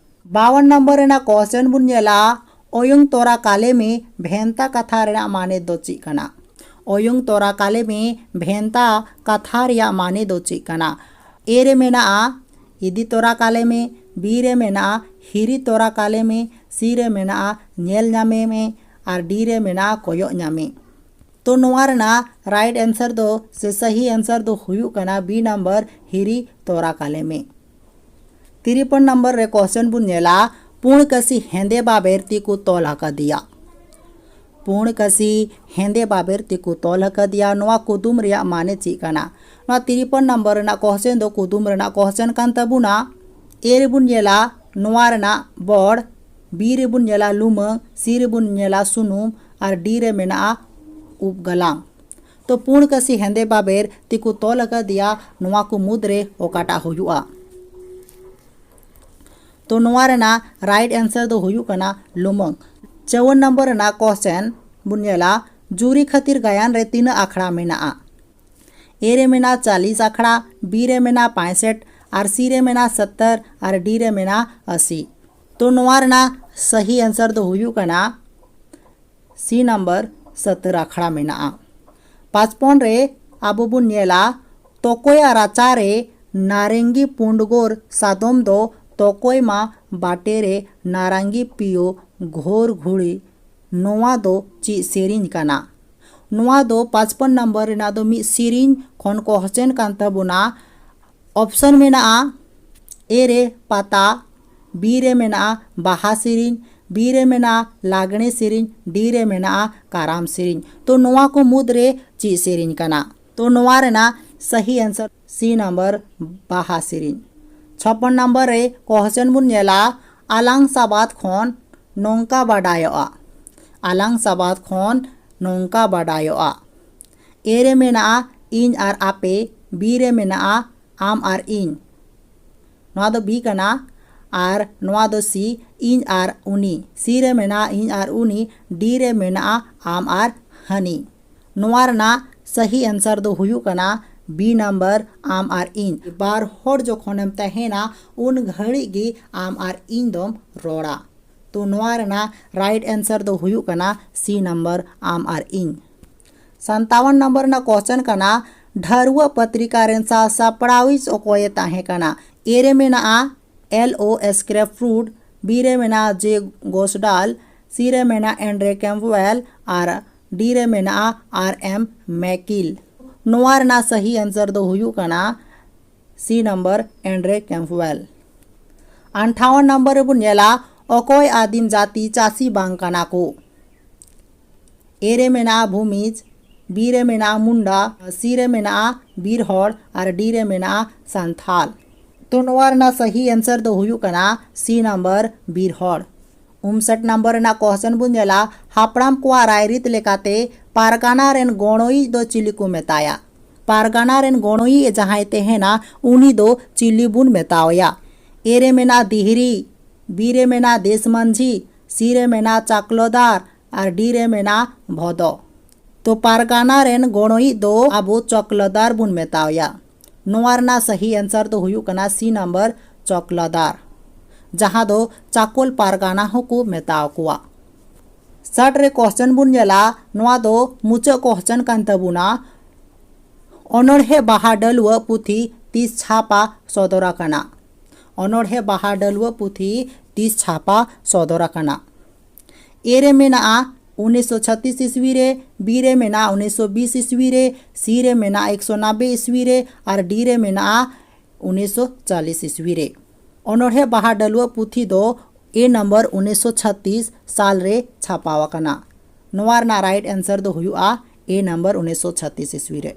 ᱵᱟᱣᱟᱱ ᱱᱚᱢᱵᱚᱨ ᱨᱮᱱᱟᱜ question ᱵᱚᱱ ᱧᱮᱞᱟ, ᱚᱭᱚᱝ ᱛᱚᱨᱟ ᱠᱟᱞᱮᱢᱮ ᱵᱷᱮᱱᱛᱟ ᱠᱟᱛᱷᱟ ᱨᱮᱱᱟᱜ ᱢᱟᱱᱮ ᱫᱚ ᱪᱮᱫ ᱠᱟᱱᱟ? ᱚᱭᱚᱝ ᱛᱚᱨᱟ ᱠᱟᱞᱮᱢᱮ ᱵᱷᱮᱱᱛᱟ ᱠᱟᱛᱷᱟ ᱨᱮᱭᱟᱜ ᱢᱟᱱᱮ ᱫᱚ ᱪᱮᱫ ᱠᱟᱱᱟ? A ᱨᱮ ᱢᱮᱱᱟᱜᱼᱟ ᱤᱫᱤ ᱛᱚᱨᱟ ᱠᱟᱞᱮᱢᱮ, B ᱨᱮ ᱢᱮᱱᱟᱜᱼᱟ ᱦᱤᱨᱤ ᱛᱚᱨᱟ ᱠᱟᱞᱮᱢᱮ, C ᱨᱮ ᱢᱮᱱᱟᱜᱼᱟ ᱧᱮᱞ ᱧᱟᱢᱮ ᱢᱮ, ᱟᱨ D ᱨᱮ ᱢᱮᱱᱟᱜᱼᱟ ᱠᱚᱭᱚᱜ ᱧᱟᱢᱮ᱾ ᱛᱚ ᱱᱚᱣᱟ ᱨᱮᱱᱟᱜ right answer ᱫᱚ ᱥᱮ ᱥᱟᱹᱦᱤ answer ᱫᱚ ᱦᱩᱭᱩᱜ ᱠᱟᱱᱟ B ᱱᱟᱢᱵᱟᱨ, ᱦᱤᱨᱤ ᱛᱚᱨᱟ ᱠᱟᱞᱮᱢᱮ᱾ ᱛᱤᱨᱯᱚᱱ ᱱᱟᱢᱵᱟᱨ ᱨᱮ question ᱵᱚᱱ ᱧᱮᱞᱟ, ᱯᱩᱸᱲ ᱠᱟᱹᱥᱤ ᱦᱮᱸᱫᱮ ᱵᱟᱵᱮᱨ ᱛᱮᱠᱚ ᱛᱚᱞ ᱟᱠᱟᱫᱮᱭᱟ᱾ ᱯᱩᱸᱲ ᱠᱟᱹᱥᱤ ᱦᱮᱸᱫᱮ ᱵᱟᱵᱮᱨ ᱛᱮᱠᱚ ᱛᱚᱞ ᱟᱠᱟᱫᱮᱭᱟ, ᱱᱚᱣᱟ ᱠᱩᱫᱩᱢ ᱨᱮᱭᱟᱜ ᱢᱟᱱᱮ ᱪᱮᱫ ᱠᱟᱱᱟ? ᱱᱚᱣᱟ ᱛᱤᱨᱯᱚᱱ ᱱᱟᱢᱵᱟᱨ ᱨᱮᱱᱟᱜ question ᱫᱚ ᱠᱩᱫᱩᱢ ᱨᱮᱱᱟᱜ question ᱠᱟᱱ ᱛᱟᱵᱚᱱᱟ᱾ A ᱨᱮᱵᱚᱱ ᱧᱮᱞᱟ ᱱᱚᱣᱟ ᱨᱮᱱᱟᱜ ᱵᱚᱲ, B ᱨᱮᱵᱚᱱ ᱧᱮᱞᱟ ᱞᱩᱢᱟᱹᱝ, C ᱨᱮᱵᱚᱱ ᱧᱮᱞᱟ ᱥᱩᱱᱩᱢ, ᱟᱨ D ᱨᱮ ᱢᱮᱱᱟᱜᱼᱟ ᱩᱵ ᱜᱟᱞᱟᱝ᱾ ᱛᱚ ᱯᱩᱸᱲ ᱠᱟᱹᱥᱤ ᱦᱮᱸᱫᱮ ᱵᱟᱵᱮᱨ ᱛᱮᱠᱚ ᱛᱚᱞ ᱟᱠᱟᱫᱮᱭᱟ, ᱱᱚᱣᱟ ᱠᱚ ᱢᱩᱫᱽᱨᱮ ᱚᱠᱟᱴᱟᱜ ᱦᱩᱭᱩᱜᱼᱟ? ᱛᱚ ᱱᱚᱣᱟ ᱨᱮᱱᱟᱜ right answer ᱫᱚ ᱦᱩᱭᱩᱜ ᱠᱟᱱᱟ ᱞᱩᱢᱟᱹᱝ᱾ ᱪᱟᱣᱟᱹᱱ ᱱᱟᱢᱵᱟᱨ ᱨᱮᱱᱟᱜ question ᱵᱚᱱ ᱧᱮᱞᱟ, ᱡᱩᱨᱤ ᱠᱷᱟᱹᱛᱤᱨ ᱜᱟᱭᱟᱱ ᱨᱮ ᱛᱤᱱᱟᱹᱜ ᱟᱠᱷᱲᱟ ᱢᱮᱱᱟᱜᱼᱟ? A ᱨᱮ ᱢᱮᱱᱟᱜᱼᱟ ᱪᱟᱞᱤᱥ ᱟᱠᱷᱲᱟ, B ᱨᱮ ᱢᱮᱱᱟᱜᱼᱟ ᱯᱟᱸᱭᱥᱴ, ᱟᱨ C ᱨᱮ ᱢᱮᱱᱟᱜᱼᱟ ᱥᱚᱛᱛᱚᱨ, ᱟᱨ D ᱨᱮ ᱢᱮᱱᱟᱜᱼᱟ ᱟᱥᱤ᱾ ᱛᱚ ᱱᱚᱣᱟ ᱨᱮᱱᱟᱜ ᱥᱟᱹᱦᱤ answer ᱫᱚ ᱦᱩᱭᱩᱜ ᱠᱟᱱᱟ C ᱱᱟᱢᱵᱟᱨ, ᱥᱚᱛᱛᱚᱨ ᱟᱠᱷᱲᱟ ᱢᱮᱱᱟᱜᱼᱟ᱾ ᱯᱟᱸᱪᱯᱚᱱ ᱨᱮ ᱟᱵᱚ ᱵᱚᱱ ᱧᱮᱞᱟ, ᱛᱚᱠᱚᱭᱟᱜ ᱨᱟᱪᱟ ᱨᱮ ᱱᱟᱨᱮᱝᱜᱤ ᱯᱩᱸᱰᱜᱳᱨ ᱥᱟᱫᱚᱢ ᱫᱚ ᱛᱚᱠᱚᱭ ᱢᱟ ᱵᱟᱴᱮ ᱨᱮ ᱱᱟᱨᱟᱝᱜᱤ ᱯᱤᱭᱳ ᱜᱷᱳᱨ ᱜᱷᱩᱲᱤ, ᱱᱚᱣᱟ ᱫᱚ ᱪᱮᱫ ᱥᱮᱨᱮᱧ ᱠᱟᱱᱟ? ᱱᱚᱣᱟ ᱫᱚ ᱯᱟᱸᱪᱯᱚᱱ ᱱᱟᱢᱵᱟᱨ ᱨᱮᱱᱟᱜ ᱫᱚ ᱢᱤᱫ ᱥᱮᱨᱮᱧ ᱠᱷᱚᱱ question ᱠᱟᱱ ᱛᱟᱵᱚᱱᱟ᱾ Option ᱢᱮᱱᱟᱜᱼᱟ, A ᱨᱮ ᱯᱟᱛᱟ, B ᱨᱮ ᱢᱮᱱᱟᱜᱼᱟ ᱵᱟᱦᱟ ᱥᱮᱨᱮᱧ, B ᱨᱮ ᱢᱮᱱᱟᱜᱼᱟ ᱞᱟᱜᱽᱬᱮ ᱥᱮᱨᱮᱧ, D ᱨᱮ ᱢᱮᱱᱟᱜᱼᱟ ᱠᱟᱨᱟᱢ ᱥᱮᱨᱮᱧ᱾ ᱛᱚ ᱱᱚᱣᱟ ᱠᱚ ᱢᱩᱫᱽᱨᱮ ᱪᱮᱫ ᱥᱮᱨᱮᱧ ᱠᱟᱱᱟ? ᱛᱚ ᱱᱚᱣᱟ ᱨᱮᱱᱟᱜ ᱥᱟᱹᱦᱤ answer C ᱱᱟᱢᱵᱟᱨ, ᱵᱟᱦᱟ ᱥᱮᱨᱮᱧ᱾ ᱪᱷᱟᱯᱯᱚᱱ ᱱᱟᱢᱵᱟᱨ ᱨᱮ question ᱵᱚᱱ ᱧᱮᱞᱟ, ᱟᱞᱟᱝ ᱥᱟᱵᱟᱫ ᱠᱷᱚᱱ ᱱᱚᱝᱠᱟ ᱵᱟᱰᱟᱭᱚᱜᱼᱟ, ᱟᱞᱟᱝ ᱥᱟᱵᱟᱫ ᱠᱷᱚᱱ ᱱᱚᱝᱠᱟ ᱵᱟᱰᱟᱭᱚᱜᱼᱟ᱾ A ᱨᱮ ᱢᱮᱱᱟᱜᱼᱟ ᱤᱧ ᱟᱨ ᱟᱯᱮ, B ᱨᱮ ᱢᱮᱱᱟᱜᱼᱟ ᱟᱢ ᱟᱨ ᱤᱧ, ᱱᱚᱣᱟ ᱫᱚ B ᱠᱟᱱᱟ, ᱟᱨ ᱱᱚᱣᱟ ᱫᱚ C, ᱤᱧ ᱟᱨ ᱩᱱᱤ᱾ C ᱨᱮ ᱢᱮᱱᱟᱜᱼᱟ ᱤᱧ ᱟᱨ ᱩᱱᱤ, D ᱨᱮ ᱢᱮᱱᱟᱜᱼᱟ ᱟᱢ ᱟᱨ ᱦᱟᱹᱱᱤ᱾ ᱱᱚᱣᱟ ᱨᱮᱱᱟᱜ ᱥᱟᱹᱦᱤ answer ᱫᱚ ᱦᱩᱭᱩᱜ ᱠᱟᱱᱟ B ᱱᱟᱢᱵᱟᱨ, ᱟᱢ ᱟᱨ ᱤᱧ᱾ ᱵᱟᱨ ᱦᱚᱲ ᱡᱚᱠᱷᱚᱱᱮᱢ ᱛᱟᱦᱮᱱᱟ, ᱩᱱ ᱜᱷᱟᱹᱲᱤᱡ ᱜᱮ ᱟᱢ ᱟᱨ ᱤᱧ ᱫᱚᱢ ᱨᱚᱲᱟ᱾ ᱛᱚ ᱱᱚᱣᱟ ᱨᱮᱱᱟᱜ right answer ᱫᱚ ᱦᱩᱭᱩᱜ ᱠᱟᱱᱟ C ᱱᱟᱢᱵᱟᱨ, ᱟᱢ ᱟᱨ ᱤᱧ᱾ ᱥᱟᱱᱛᱟᱣᱟᱱ ᱱᱚᱢᱵᱚᱨ ᱨᱮᱱᱟᱜ ᱠᱚᱥᱪᱮᱱ ᱠᱟᱱᱟ, ᱰᱷᱟᱹᱨᱣᱟᱹᱜ ᱯᱚᱛᱨᱤᱠᱟ ᱨᱮᱱ ᱥᱟᱥᱟᱯᱲᱟᱣᱤᱡ ᱚᱠᱚᱭᱮ ᱛᱟᱦᱮᱸ ᱠᱟᱱᱟ? ᱮ ᱨᱮ ᱢᱮᱱᱟᱜᱼᱟ ᱮᱞ ᱳ ᱥᱠᱨᱮᱯ ᱯᱷᱨᱩᱰ, ᱵᱤ ᱨᱮ ᱢᱮᱱᱟᱜᱼᱟ ᱡᱮ ᱜᱳᱥᱰᱟᱞ, ᱥᱤ ᱨᱮ ᱢᱮᱱᱟᱜᱼᱟ ᱮᱱᱰᱨᱮ ᱠᱮᱢᱯᱣᱮᱞ ᱟᱨ ᱰᱤ ᱨᱮ ᱢᱮᱱᱟᱜᱼᱟ ᱟᱨ ᱮᱢ ᱢᱮᱠᱤᱞ᱾ ᱱᱚᱣᱟ ᱨᱮᱱᱟᱜ ᱥᱟᱹᱦᱤ ᱟᱱᱥᱟᱨ ᱫᱚ ᱦᱩᱭᱩᱜ ᱠᱟᱱᱟ ᱥᱤ ᱱᱟᱢᱵᱟᱨ ᱮᱱᱰᱨᱮ ᱠᱮᱢᱯᱣᱮᱞ᱾ ᱟᱱᱴᱷᱟᱣᱟᱱ ᱱᱟᱢᱵᱟᱨ ᱨᱮᱵᱚᱱ ᱧᱮᱞᱟ, ᱚᱠᱚᱭ ᱟᱹᱫᱤᱢ ᱡᱟᱹᱛᱤ ᱪᱟᱹᱥᱤ ᱵᱟᱝ ᱠᱟᱱᱟ ᱠᱚ? ᱮ ᱨᱮ ᱢᱮᱱᱟᱜᱼᱟ ᱵᱷᱩᱢᱤᱡᱽ, ᱵᱤ ᱨᱮ ᱢᱮᱱᱟᱜᱼᱟ ᱢᱩᱱᱰᱟ, ᱥᱤ ᱨᱮ ᱢᱮᱱᱟᱜᱼᱟ ᱵᱤᱨ ᱦᱚᱲ ᱟᱨ ᱰᱤ ᱨᱮ ᱢᱮᱱᱟᱜᱼᱟ ᱥᱟᱱᱛᱷᱟᱞ᱾ ᱛᱚ ᱱᱚᱣᱟ ᱨᱮᱱᱟᱜ ᱥᱟᱹᱦᱤ ᱟᱱᱥᱟᱨ ᱫᱚ ᱦᱩᱭᱩᱜ ᱠᱟᱱᱟ ᱥᱤ ᱱᱟᱢᱵᱟᱨ ᱵᱤᱨ ᱦᱚᱲ᱾ ᱩᱱᱥᱟᱴ ᱱᱟᱢᱵᱟᱨ ᱨᱮᱱᱟᱜ ᱠᱚᱥᱪᱮᱱ ᱵᱚᱱ ᱧᱮᱞᱟ, ᱦᱟᱯᱲᱟᱢ ᱠᱚᱣᱟᱜ ᱨᱟᱭᱨᱤᱛ ᱞᱮᱠᱟᱛᱮ ᱯᱟᱨᱜᱟᱱᱟ ᱨᱮᱱ ᱜᱚᱬᱚᱭᱤᱡ ᱫᱚ ᱪᱤᱞᱤ ᱠᱚ ᱢᱮᱛᱟᱭᱟ? ᱯᱟᱨᱜᱟᱱᱟ ᱨᱮᱱ ᱜᱚᱬᱚᱭᱤᱡ ᱡᱟᱦᱟᱸᱭ ᱛᱟᱦᱮᱱᱟ, ᱩᱱᱤ ᱫᱚ ᱪᱤᱞᱤ ᱵᱚᱱ ᱢᱮᱛᱟᱣᱟᱭᱟ? ᱮ ᱨᱮ ᱢᱮᱱᱟᱜᱼᱟ ᱫᱤᱦᱨᱤ, ᱵᱤ ᱨᱮ ᱢᱮᱱᱟᱜᱼᱟ ᱫᱮᱥ ᱢᱟᱹᱡᱷᱤ, ᱥᱤ ᱨᱮ ᱢᱮᱱᱟᱜᱼᱟ ᱪᱟᱠᱞᱚᱫᱟᱨ ᱟᱨ ᱰᱤ ᱨᱮ ᱢᱮᱱᱟᱜᱼᱟ ᱵᱷᱚᱫᱚ᱾ ᱛᱚ ᱯᱟᱨᱜᱟᱱᱟ ᱨᱮᱱ ᱜᱚᱬᱚᱭᱤᱡ ᱫᱚ ᱟᱵᱚ ᱪᱚᱠᱞᱚᱫᱟᱨ ᱵᱚᱱ ᱢᱮᱛᱟᱣᱟᱭᱟ᱾ ᱱᱚᱣᱟ ᱨᱮᱱᱟᱜ ᱥᱟᱹᱦᱤ ᱟᱱᱥᱟᱨ ᱫᱚ ᱦᱩᱭᱩᱜ ᱠᱟᱱᱟ ᱥᱤ ᱱᱟᱢᱵᱟᱨ ᱪᱚᱠᱞᱚᱫᱟᱨ, ᱡᱟᱦᱟᱸ ᱫᱚ ᱪᱟᱠᱚᱞ ᱯᱟᱨᱜᱟᱱᱟ ᱦᱚᱸᱠᱚ ᱢᱮᱛᱟᱣ ᱠᱚᱣᱟ᱾ ᱥᱟᱴ ᱨᱮ ᱠᱚᱥᱪᱮᱱ ᱵᱚᱱ ᱧᱮᱞᱟ, ᱱᱚᱣᱟ ᱫᱚ ᱢᱩᱪᱟᱹᱫ ᱠᱚᱥᱪᱮᱱ ᱠᱟᱱ ᱛᱟᱵᱚᱱᱟ᱾ ᱚᱱᱚᱬᱦᱮ ᱵᱟᱦᱟ ᱰᱟᱹᱞᱩᱣᱟᱹ ᱯᱩᱛᱷᱤ ᱛᱤᱥ ᱪᱷᱟᱯᱟ ᱥᱚᱫᱚᱨ ᱟᱠᱟᱱᱟ? ᱚᱱᱚᱬᱦᱮ ᱵᱟᱦᱟ ᱰᱟᱹᱞᱩᱣᱟᱹ ᱯᱩᱛᱷᱤ ᱛᱤᱥ ᱪᱷᱟᱯᱟ ᱥᱚᱫᱚᱨ ᱟᱠᱟᱱᱟ? ᱮ ᱨᱮ ᱢᱮᱱᱟᱜᱼᱟ ᱩᱱᱤᱥᱥᱚ ᱪᱷᱟᱛᱤᱥ ᱤᱥᱣᱤ ᱨᱮ, ᱵᱤ ᱨᱮ ᱢᱮᱱᱟᱜᱼᱟ ᱩᱱᱤᱥᱥᱚ ᱵᱤᱥ ᱤᱥᱣᱤ ᱨᱮ, ᱥᱤ ᱨᱮ ᱢᱮᱱᱟᱜᱼᱟ ᱮᱠᱥᱚ ᱱᱟᱵᱵᱮ ᱤᱥᱣᱤ ᱨᱮ ᱟᱨ ᱰᱤ ᱨᱮ ᱢᱮᱱᱟᱜᱼᱟ ᱩᱱᱤᱥᱥᱚ ᱪᱟᱞᱤᱥ ᱤᱥᱣᱤ ᱨᱮ᱾ ᱚᱱᱚᱬᱦᱮ ᱵᱟᱦᱟ ᱰᱟᱹᱞᱩᱣᱟᱹ ᱯᱩᱛᱷᱤ ᱫᱚ ᱮ ᱱᱟᱢᱵᱟᱨ ᱩᱱᱤᱥᱥᱚ ᱪᱷᱟᱛᱤᱥ ᱥᱟᱞ ᱨᱮ ᱪᱷᱟᱯᱟᱣ ᱟᱠᱟᱱᱟ᱾ ᱱᱚᱣᱟ ᱨᱮᱱᱟᱜ ᱨᱟᱭᱤᱴ ᱟᱱᱥᱟᱨ ᱫᱚ ᱦᱩᱭᱩᱜᱼᱟ ᱮ ᱱᱟᱢᱵᱟᱨ ᱩᱱᱤᱥᱥᱚ ᱪᱷᱟᱛᱤᱥ ᱤᱥᱣᱤ ᱨᱮ᱾